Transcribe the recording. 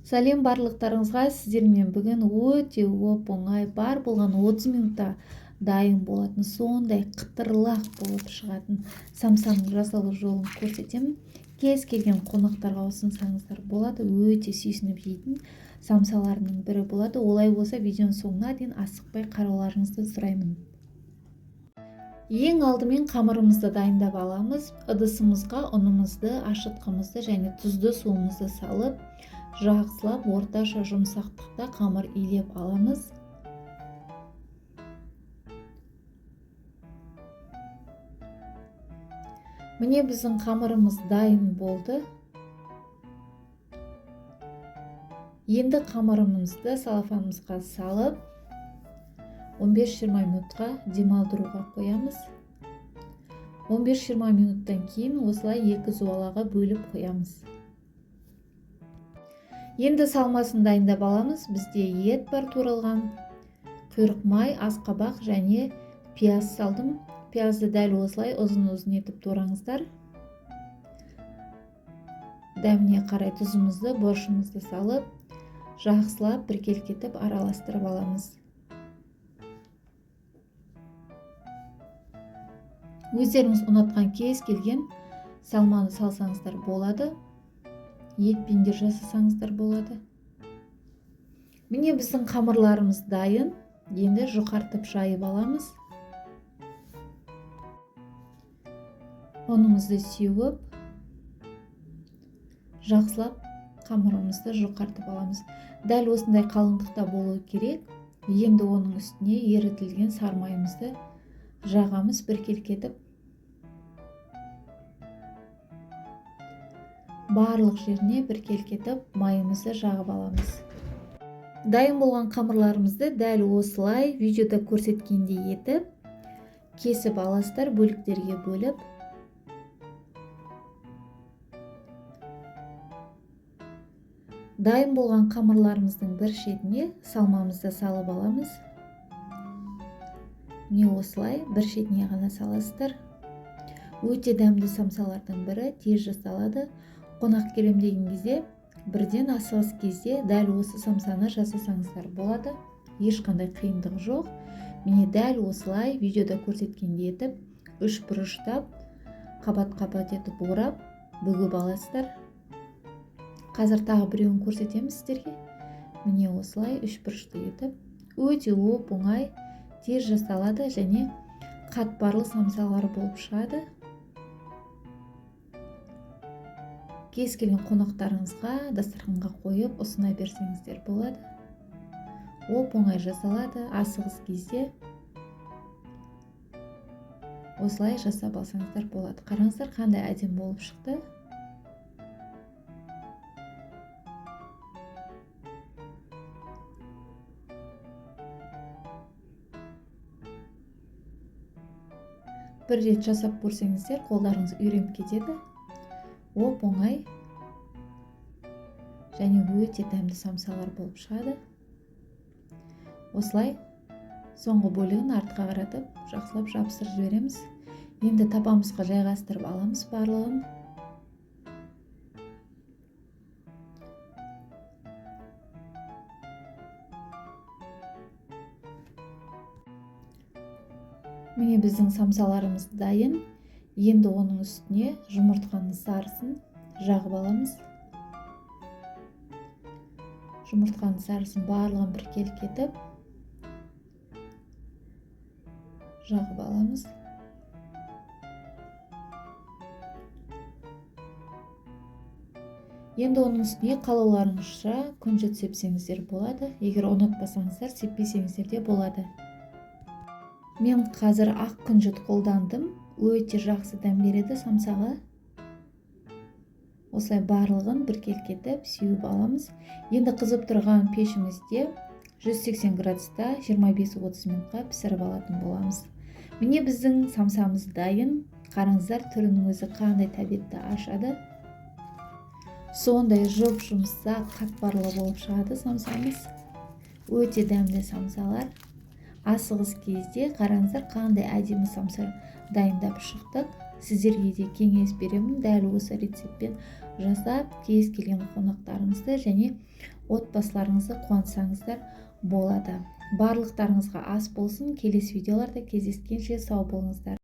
Сәлем барлықтарыңызға! Сіздермен бүгін өте оп-оңай, бар болған 30 минутта дайын болатын, сондай қытырлақ болып шығатын самсаның жасалу жолын көрсетемін. Кез келген қонақтарға ұсынсаңыздар болады, өте сүйсініп жейтін самсаларының бірі болады. Олай болса, видеоның соңына дейін асықпай қарауларыңызды сұраймын. Ең алдымен қамырымызды дайындап аламыз. Ыдысымызға ұнымызды, ашытқымызды және тұзды суымызды салып, жақсылап орташа жұмсақтықта қамыр илеп аламыз. Міне, біздің қамырымыз дайын болды. Енді қамырымызды салафанымызға салып, 15-20 минутқа демалдыруға қоямыз. 15-20 минуттан кейін осылай екі зуалаға бөліп қоямыз. Енді салмасын дайындап аламыз. Бізде ет бар туралған, құйрық май, асқабақ және пияз салдым. Пиязды дәл осылай ұзын-ұзын етіп тураңыздар. Дәміне қарай тұзымызды, борышымызды салып, жақсылап біркелкі етіп араластырып аламыз. Өздеріңіз ұнатқан кез келген салманы салсаңыздар болады. Етпен де жасасаңыздар болады. Міне, біздің қамырларымыз дайын. Енді жұқартып жайып аламыз. Ұнымызды сеуіп, жақсылап қамырымызды жұқартып аламыз. Дәл осындай қалыңдықта болу керек. Енді оның үстіне ерітілген сармайымызды жағамыз біркелкі етіп. Барлық жеріне біркелкі етіп майымызды жағып аламыз. Дайын болған қамырларымызды дәл осылай видеода көрсеткендей етіп кесіп аласыздар, бөліктерге бөліп. Дайын болған қамырларымыздың бір шетіне салмамызды салып аламыз. Міне, осылай бір шетіне ғана саласыздар. Өте дәмді самсалардың бірі, тез жасалады. Қонақ келем деген кезде, бірден асығыс кезде дәл осы самсаны жасасаңыздар болады. Ешқандай қиындығы жоқ. Міне, дәл осылай видеода көрсеткендей етіп үш бұрыштап қабат-қабат етіп орап бүгіп аласыздар. Қазір тағы біреуін көрсетемін сіздерге. Міне, осылай үш бұрышты етіп өте оп-оңай, тез жасалады және қатпарлы самсалар болып шығады. Кез келген қонақтарыңызға дастарханға қойып ұсына берсеңіздер болады. Оп-оңай жасалады. Асығыс кезде осылай жасап алсаңыздар болады. Қараңыздар, қандай әдемі болып шықты. Бір рет жасап көрсеңіздер, қолдарыңыз үйреніп кетеді. Оп-оңай және өте дәмді самсалар болып шығады. Осылай соңғы бөлігін артқа қаратып, жақсылап жабыстырып жібереміз. Енді табамызға жайғастырып аламыз барлығын. Міне, біздің самсаларымыз дайын. Енді оның үстіне жұмыртқаның сарысын жағып аламыз. Жұмыртқаның сарысын барлығын біркелкі етіп жағып аламыз. Енді оның үстіне қалауларыңызша күнжіт сепсеңіздер болады. Егер ұнатпасаңыздар, сеппесеңіздер де болады. Мен қазір ақ күнжіт қолдандым. Өте жақсы дәм береді самсаға. Осылай барлығын біркелкі етіп сеуіп аламыз. Енді қызып тұрған пешімізде 180 градуста 25-30 минутқа пісіріп алатын боламыз. Міне, біздің самсамыз дайын. Қараңыздар, түрінің өзі қандай тәбетті ашады. Сондай жұп-жұмсақ, қатпарлы болып шығады самсамыз. Өте дәмді самсалар. Асығыс кезде қараңыздар, қандай әдемі самса дайындап шықтық. Сіздерге де кеңес беремін, дәл осы рецептпен жасап, кез келген қонақтарыңызды және Отбасыларыңызды қуантсаңыздар болады. Барлықтарыңызға ас болсын! Келесі видеоларда кездескенше сау болыңыздар!